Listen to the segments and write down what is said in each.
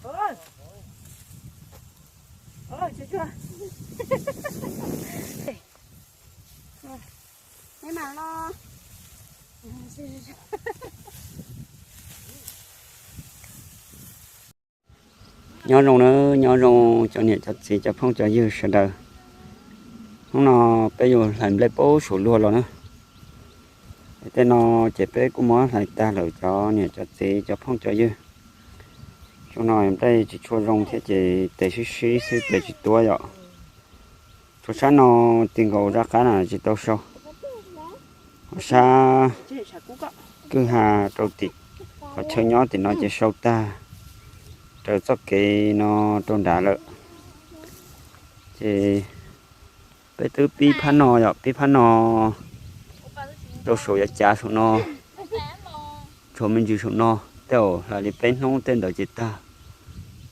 Nyob zoo na, nyob zoo cov niam cov txiv cov phooj cov ywg sawv daws. Hnub no peb yuav hlais nplej pab saum luag los na. Tej no ces peb kuj muab hlais tag lawm cov niam cov txiv cov phooj cov ywg. Xyoo no nplej tsis tshua zoo thiab ces tes sib sib xwb tes tsis tuab yom. Tsuas sab no ti nkaus zaj qab na tsis tau sau. Ho sab kwj ha rau tim qhov chaw nyob tim no ces sau tag raws txoj kev no rau nrad lawm. Ces peb twb pib phab no yom, pib phab no rau saum yav cav saum no, tshuav me ntsis saum no, tej zaum hlais li peb hnub tej ntawd ces tag.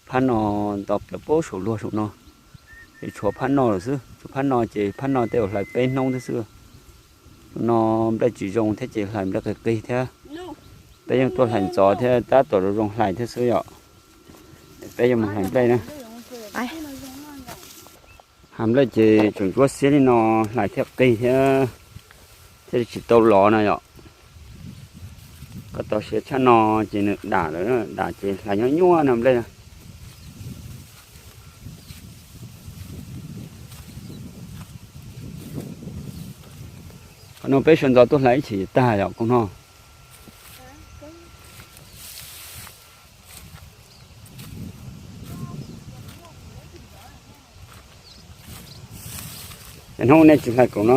Phab no nto plaws pab saum luag saum no, ces tshuav phab no lawm xwb, tshuav phab no ces phab no tej zaum hlais peb hnub thiab xwb. Saum no nplej tsis zoo thiab ces hlais nplej qig qig thiab. Peb yeej tuaj hlais ntxov thiab tab tom zoo zoo hlais thiab xwb yom. Peb yuav mus hlais nplej na. Ha nplej ces tseem ntsuab xiab li no hlais thiaj qig thiab, thiaj li tsis tau lov na yom. Koj tau siav tshaj no ces nws dam lawm, dam ces hlais nyuaj nyuaj no nplej. Qhov no peb sawv ntxov tuaj hlais ib chim tag yom koob no. Ces hnub nej tsis hlais kaum no.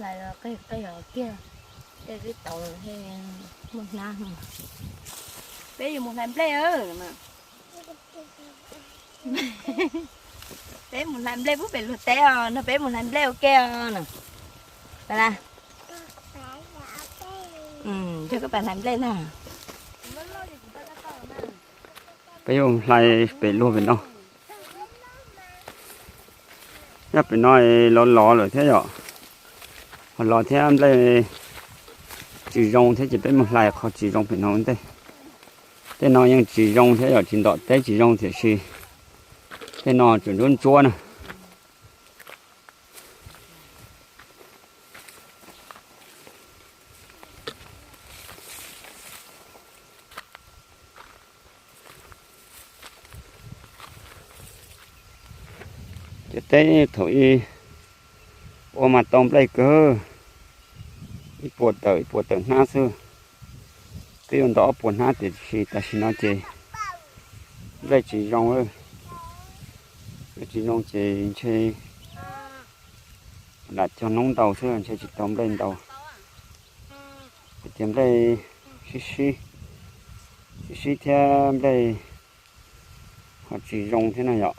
Hlais los qig qig os kiag, tej twb tau muaj hnab. Peb yuav mus hlais nplej. Peb mus hlais nplej pub pem luag teb os, no peb mus hlais nplej ua ke os. Nrog koj pab hlais nplej na. Peb yuav hlais pem luag pem no. Nyob pem no lov lov lawm thiab yom. Ho lov thiab nplej tsis zoo thiab ces peb mus hlais qhov tsis zoo pem no ntej. Tej no yeej tsis zoo thiab yom, tsis ntom teb tsis zoo tiam sis tej no tseem ntsuab ntsuab na. Ces teb thaum ub ua mas tau nplej kawg, ib puas tawm ib puas tawm hnab xwb. Twb yuav ntau ob puas hnab tiam sis tam sim no ces nplej tsis zoo, nplej tsis zoo ces ntshe lam cog noob ntau xwb ntshe tsis tau nplej ntau. Hais tias nplej sib sib, sib sib thiab nplej ho tsis zoo thiab no yom.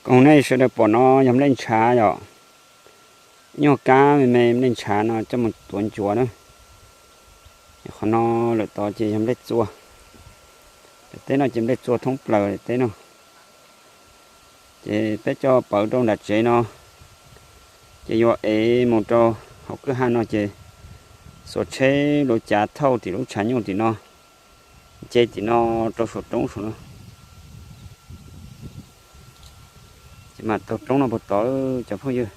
Koom nej sawv daws pom no yog nplej ntshav yom. Nyuag kab me me nplej ntshav no coj mus tuav ncuav na. Qhov no lawm tod ces yog nplej txua. Daim teb no ces nplej txua thoob plaws daim teb no. Ces peb coj pawv rau nram tsev no, ces yuav ev mus rau hauv kwj ha no ces xuas tsheb luav cav thauj tim lub tshav nyuj tim no, nce tim no rau saum roob saum no. Ces mam taug roob no puag tod cov phooj ywg.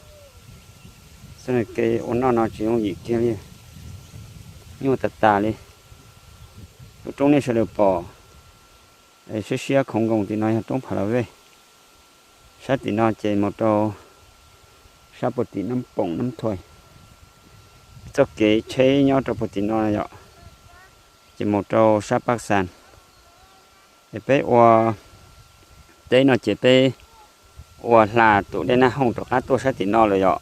Xab na ke ua noj no tsis yooj yim kiag li, nyuaj tas tas li. Lub roob nej sawv daws pom siab siab khoov nkoos tim no yog roob Pha La Vej. Sab tim no ces mus rau sab puag tim Nab Poom Nab Thuais. Txoj kev tsheb nyob rau puag tim no yom, ces mus rau sab Paj Xas. Es peb ua teb no ces peb ua hla tus dej Naj Hooj rov qab tuaj sab tim no lawm yom.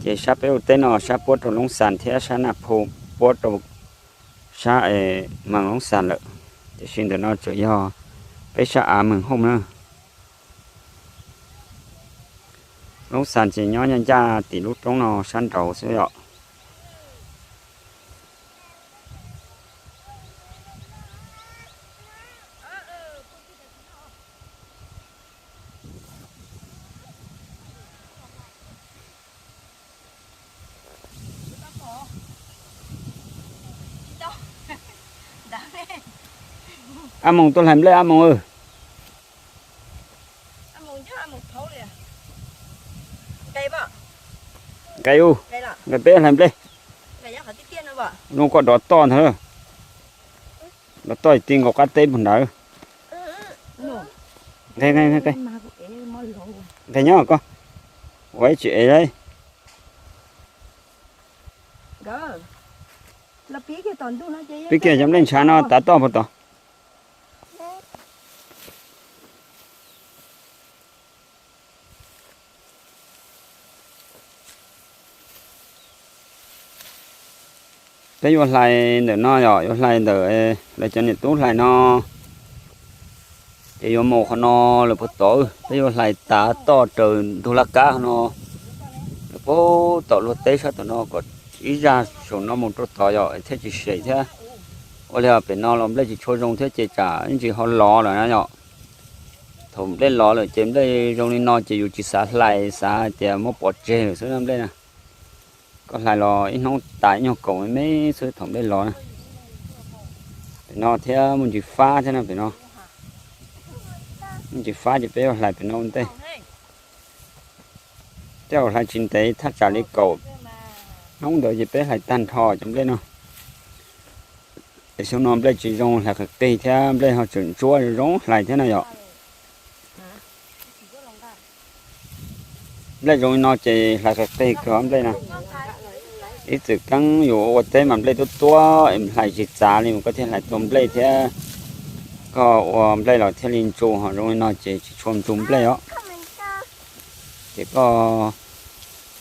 Ces sab peb ua teb no sab puab rau Loob Xas thiab sab Naj Phu puab rau sab Mees Loob Xas lawm. Tiam sis ntawm no tsuas yog peb sab av Mees Hooj na. Loob Xas ces nyob ncaj ncaj tim lub roob no sab nraud xwb yom. Ab Moos tuaj hlais nplej Ab Moos. Nqe u, nqe peb hlais nplej. Zoo koj dov toj ntag. Dov toj ti nkaus qab teb puag ntawd. Nqe, nqe, nqe, nqe nyob koj. Ua ib tsis ev. Pib kiag cov nplej ntshav no tav toj puag tod. Peb yuav hlais ntawm no yom, yuav hlais ntawm lawv cov niam tub hlais no. Ces yuav mus qhov no lawm puag tod, peb yuav hlais tav toj raws ntug laj kab qhov no, lawm puag tom luag teb sab tom no kom ib zaj saum no mus rau tod yom thiaj tsis sem thiab. Ua li pem no los nplej tsis tshua zoo thiab ces tsam ib ntsis ho lov lawm na yom. Thaum nplej lov lawm ces nplej zoo li no ces yus tsis xav hlais, xav tias muab pov tseg lawm xwb na nplej na. Koj hlais los ib hnub tas ib nyuag kaum me me xwb thaum nplej lov na. Pem no thiab muaj ntsis fab thiab no pem no. Muaj ntsis fab ces peb yuav hlais pem no ua ntej. Tej zaum hlais tsis ntev thaj tsam li kaum hnub ntawd ces peb hlais tag nrho cov nplej no. Es xyoo no nplej tsis zoo hlais qis qig thiab nplej ho tseem ntsuab zoo hlais thiab na yom. Nplej zoo li no ces hlais qis qig kawg nplej na. Ib txwm keeb yus ua teb mas nplej tuab tuab es hlais tsis txav li mas koj thiaj hlais tau nplej thiab. Koj ua nplej los thiaj li ntsu, ho zoo li no ces tsis tshua ntsu nplej os. Ces koj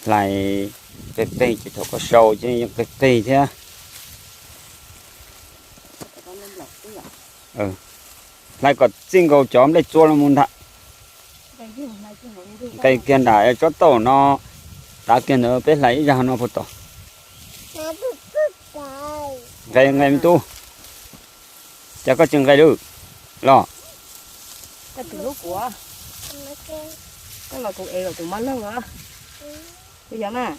hlais qis qig ces thaum koj sau ces yeej qis qig thiab. Hlais kom txij nkaus cov nplej txua los mus ntag. Nqes kiag nram tsob tauj no, tav kiag ntawd peb hlais ib zag no puag tod. Nqes, nqes me tub. Cas koj tsis nqes lawm los? Koj los kuv ev los kuv mob loog os. Kuv yog mas.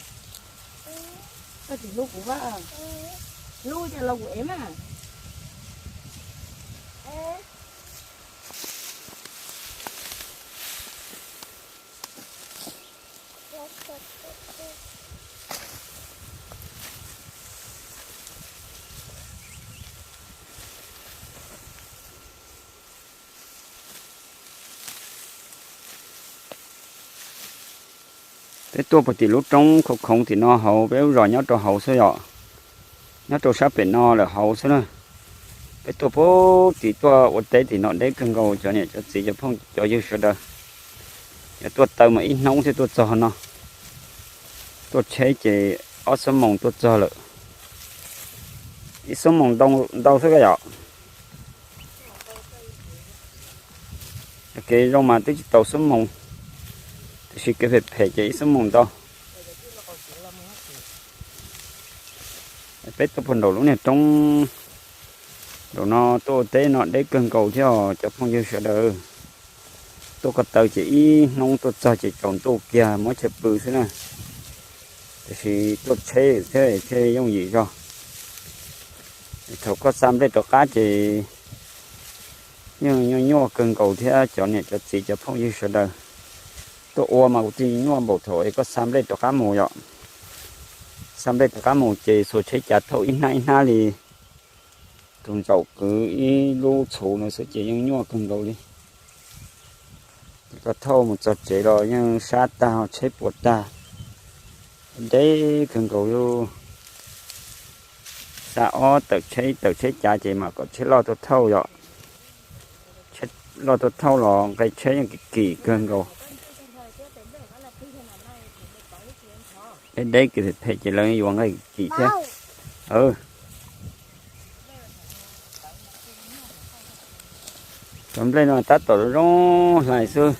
Koj tsis hlub kuv, hlub ces los kuv ev mas. Peb tuaj puag tim lub roob khoov khoov tim no hauv, peb lub zos nyob rau hauv xwb yom. Nyob rau sab pem no lawm hauv xwb na. Peb tuaj puag tim tuaj ua teb tim no deb kawg nkaus cov niam cov txiv cov phooj cov ywg sawv daws. Yog tuaj taw mas ib hnub thiaj tuaj txog no. Tuaj tsheb ces ob xuab moos tuaj txog lawm. Ib xuab moos ntau xwb koj yom. Kev zoo mas twb tsis tau xuab moos. Tsis kev phem phem ces ib xuab moos ntau. Peb tuaj puag nraum lub niag roob, nraum no tuaj ua teb no deb kawg nkaus thiab os cov phooj ywg sawv daws. Tuaj ko taw ces ib hnub tuaj txog ces tsaus ntuj kiag muab chaw pw xwb na. Tiam sis tuaj tsheb thiab thiaj yooj yim zog. Thaum koj xa nplej rov qab ces yeej nyuaj nyuaj kawg nkaus thiab cov niam cov txiv cov phooj ywg sawv daws. Tuaj ua mas kuv twb nyuaj npaum thaum es koj xa nplej rov qab mus yom. Xa nplej rov qab mus ces xuas tsheb cav thauj ib hnab ib hnab li tus ntsaum kwv ib lub txhuv no xwb ces yeej nyuaj kawg nkaus li. Koj thauj mus txog tsev los yeej sab tag tsheb puas tag, deb kawg nkaus li. Xa ob tawm tsheb tawm tsheb cav ces mam kom tsheb loj tuaj thauj yom. Tsheb loj tuaj thauj los nqe tsheb yeej kim kim kawg nkaus. Deb deb kiag phem ces lawv yuav nqe kim thiab. Cov nplej no tab tom zoo hlais xwb,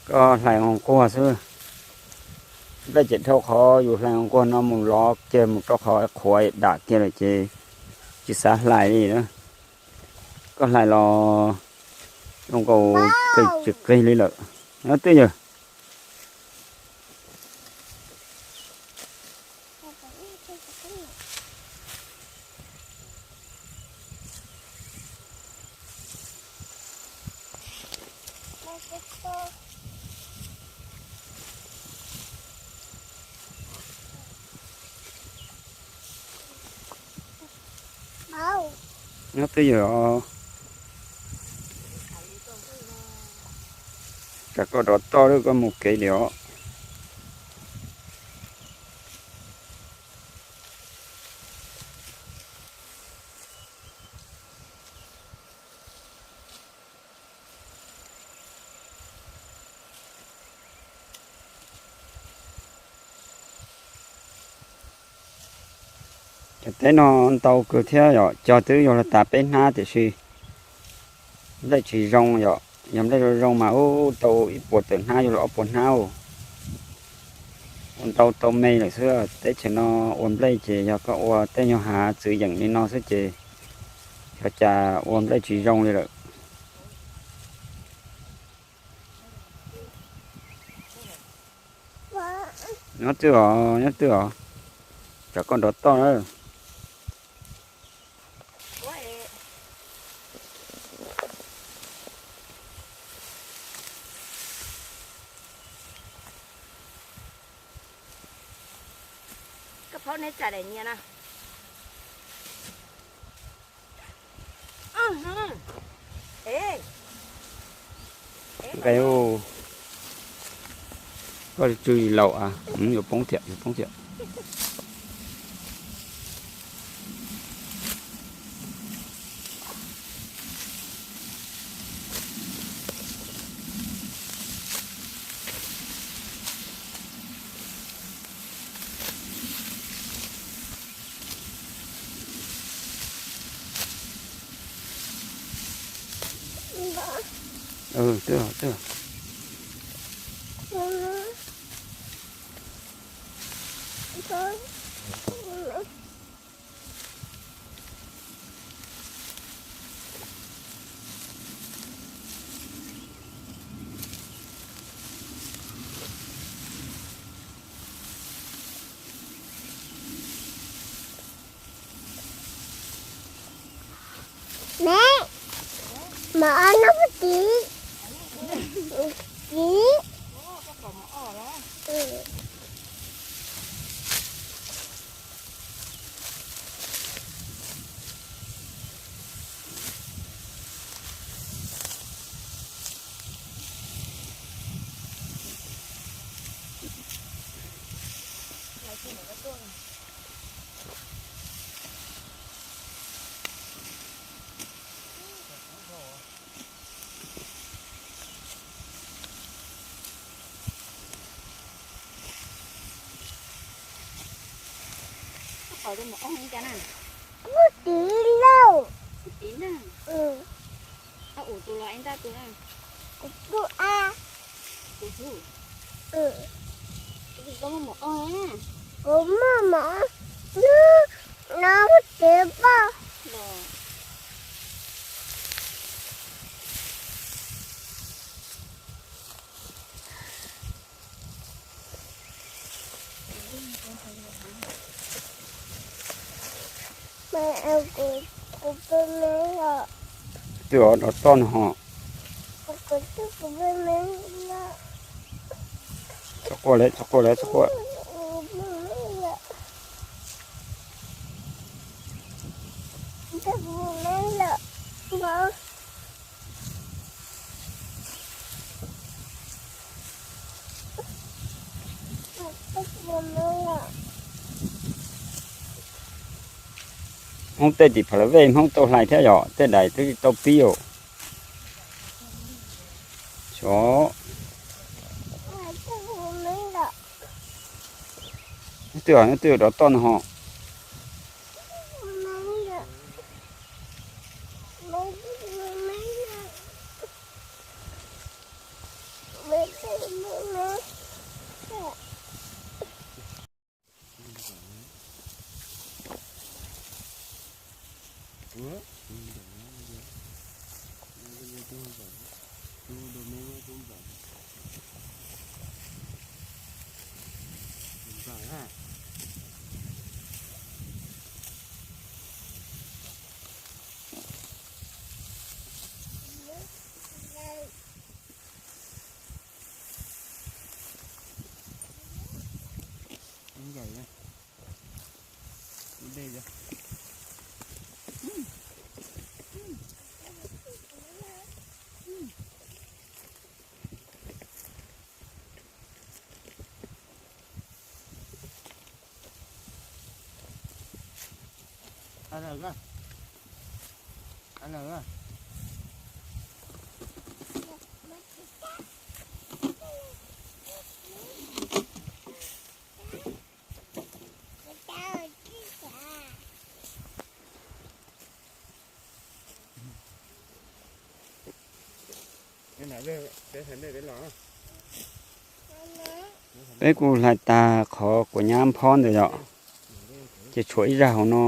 koj hlais nquag xwb. Nplej ces dhau qhov yus hlais nquag no mus lov kiag mus rau qhov qhuav dam kiag lawm ces tsis xav hlais li na. Koj hlais los zoo nkaus tsis qig li lawm. Nyob twj ywm. Nyob twj ywm os. Tsam koj rov toj lawm koj mus kev li os. Cov teb no ntau kawg thiab yom, cog twb yuav luag tas peb hnab tiam sis nplej tsis zoo yom. Yog nplej zoo zoo mas ub tau ib puas tawm hnab yuav luag ob puas hnab. Ua ntau tau me lawm xwb. Teb chaws no ua nplej ces yog koj ua tej nyuag hav txwv yeem li no xwb ces xyov cas ua nplej tsis zoo li lawm. Nyob twj os, nyob twj os, tsam koj nrov toj na. Koj phaub neb tsa daim nyias na. Nqe, koj tsw laus, yuav poob thiam, yuav poob thiam. Mẹ, mẹ ăn nó có tí. Tí. Koj pom tus mos oj ib cas na? Ub, tiv lauj. Tiv na. Ub, tus los ib ntaj tus na. Kuv tus a. Kuv muaj mov, no, no kuv tsis pom. Twb, o, dov toj no ho. Txhob quaj lawm, txhob quaj lawm, txhob quaj. Hmoob tej tim Phav Las Vej Hmoob tau hlais thiab yom, tej daim twb tsis tau pib os. Xyov. Nyob twg, nyob twg dov toj no ho. Peb kuj hlais tag qhov quav nyab phob ntawd yom, ces tshuav ib zaj hauv no,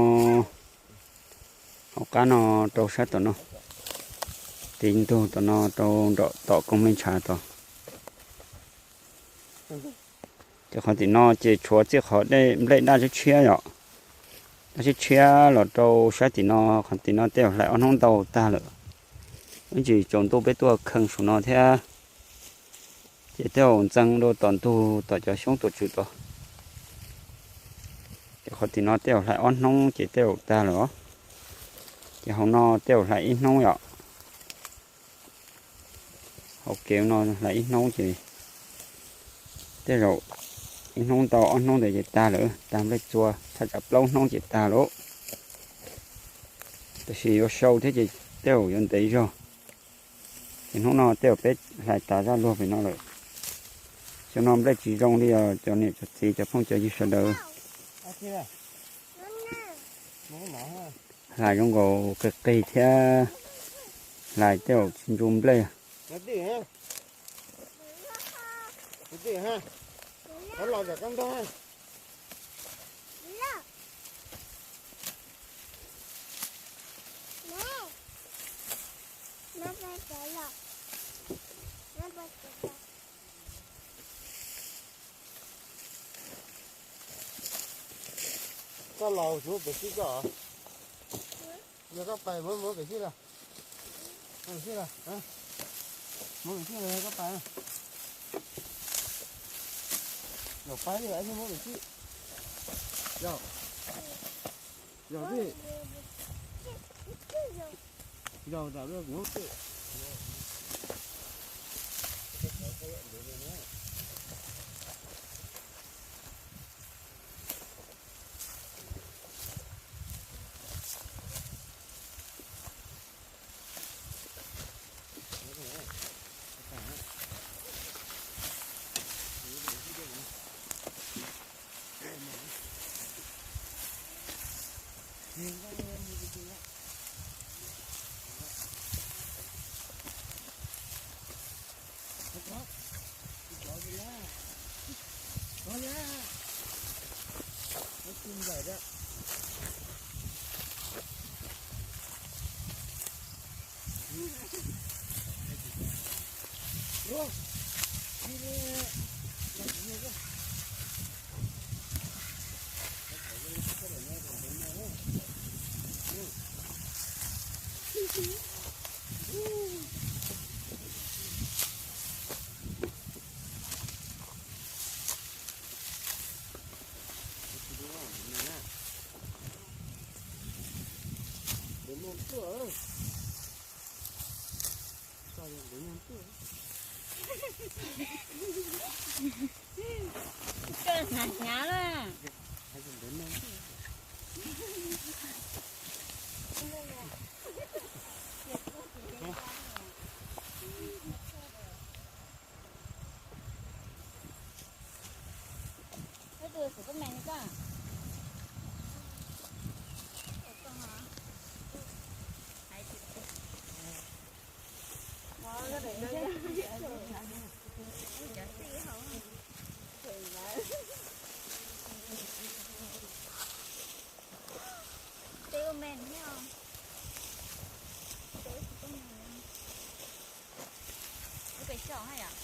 hauv qab no rau sab tom no, tiv ntug tom no rau nram tom koob nplej ntshav tod. Ces qhov tim no ces tshuav txij qhov dej nplej daj tshiab tshiab yom, daj tshiab tshiab los rau sab tim no, qhov tim no tej zaum hlais ob hnub ntau tag lawm. Ib ntsis tsaus ntuj peb tuaj kheej saum no thiab, ces tej zaum ntxeev dua tom ntug tom cov xyoob tuam tswm tod. Ces qhov tim no tej zaum hlais ob hnub ces tej zaum tag lawm os. Ces hauv no tej zaum hlais ib hnub yom. Hauv kev no hlais ib hnub ces tej zaum ib hnub ntau ob hnub ntawd ces tag lawm, tag nplej txua thaj tsam plaub hnub ces tag lawm. Tab sis yuav sau thiab ces tej zaum yuav ntev zog. Ces hnub no tej zaum peb hlais tas zaj luag pem no lawm. Xyoo no nplej tsis zoo li os cov niam cov txiv cov phooj cov ywg sawv daws. Hlais zoo nkaus qis qis thiab, hlais tej zaum tsis ntsu nplej. Koj los tsis muab pem xij koj, yog koj pais muab muab pem xij los, muab pem xij los, muab pem xij los yog koj pais. Zaum pais li thiaj muab pem xij. Zaum, zaum twj, zaum tam li kuv muab twj. Koj hnyav hnyav na. Koj tus xub koj me li koj. Teb ua me nyob. Teb xub koj me. Ua pem xyom haj yom.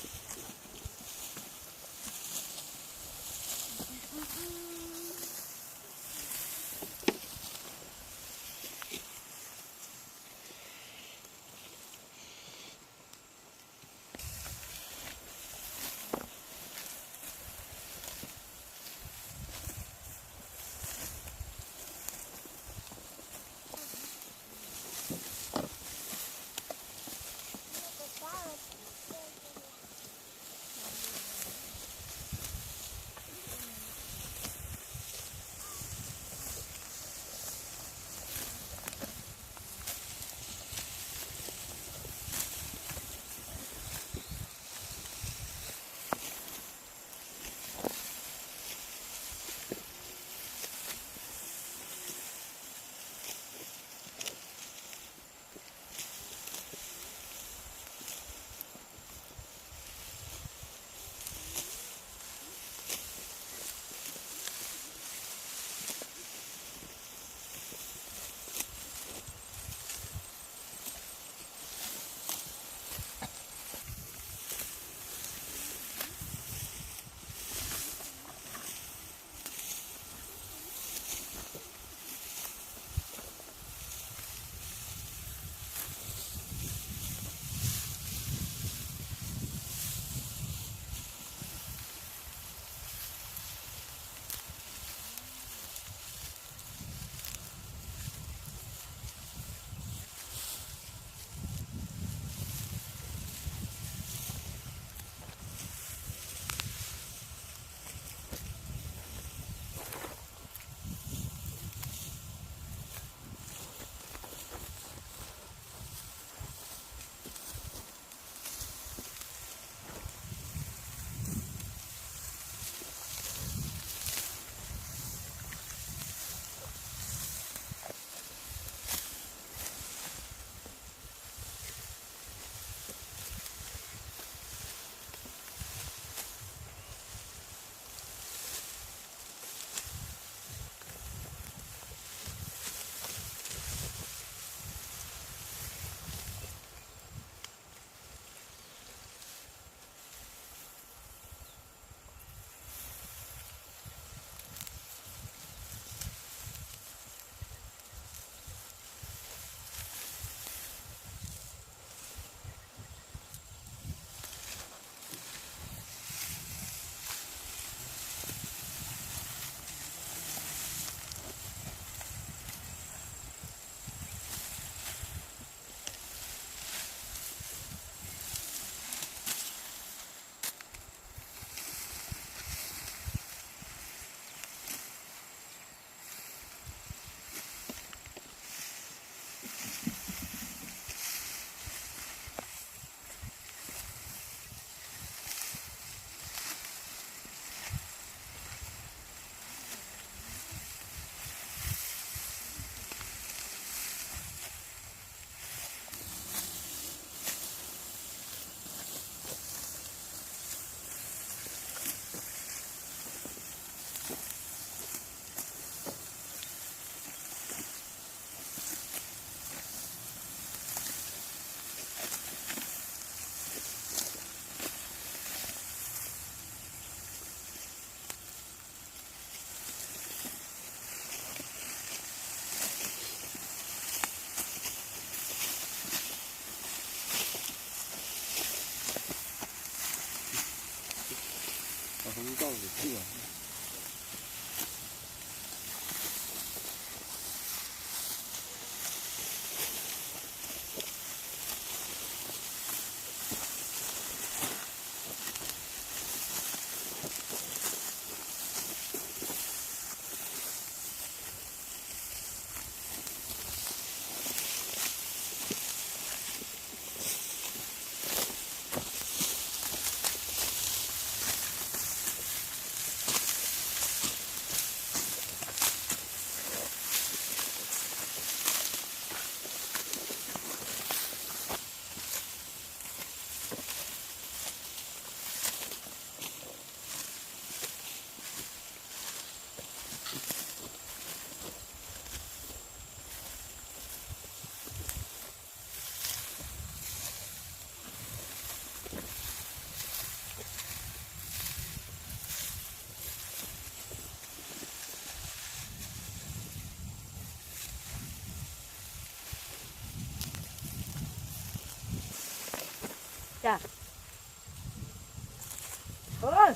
Ua,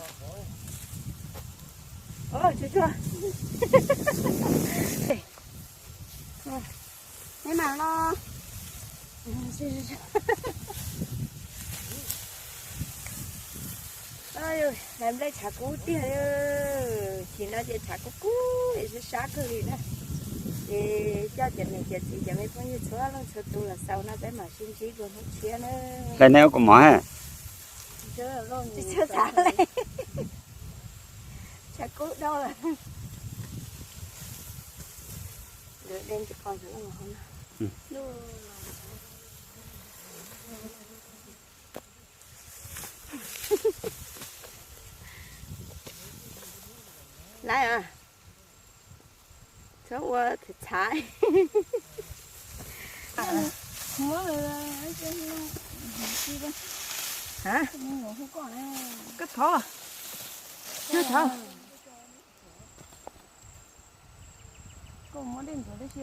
ua, tsuag tsuag. Neb mam los. Lais nplej tshav kub tiag li, chim no ces tshav kub kub sab sab kawg li na. Ces coj cov niam cov txiv cov me phooj ywg txhua leej txhua tus los xaus no peb mam sib ntsib dua hnub tshiab na. Hlais neb ua kaus mom. Tshav kub dhau lawm. Lais, txhob ua txhav. Koj thov, koj thov. Koj muab dej ntxuav tib si.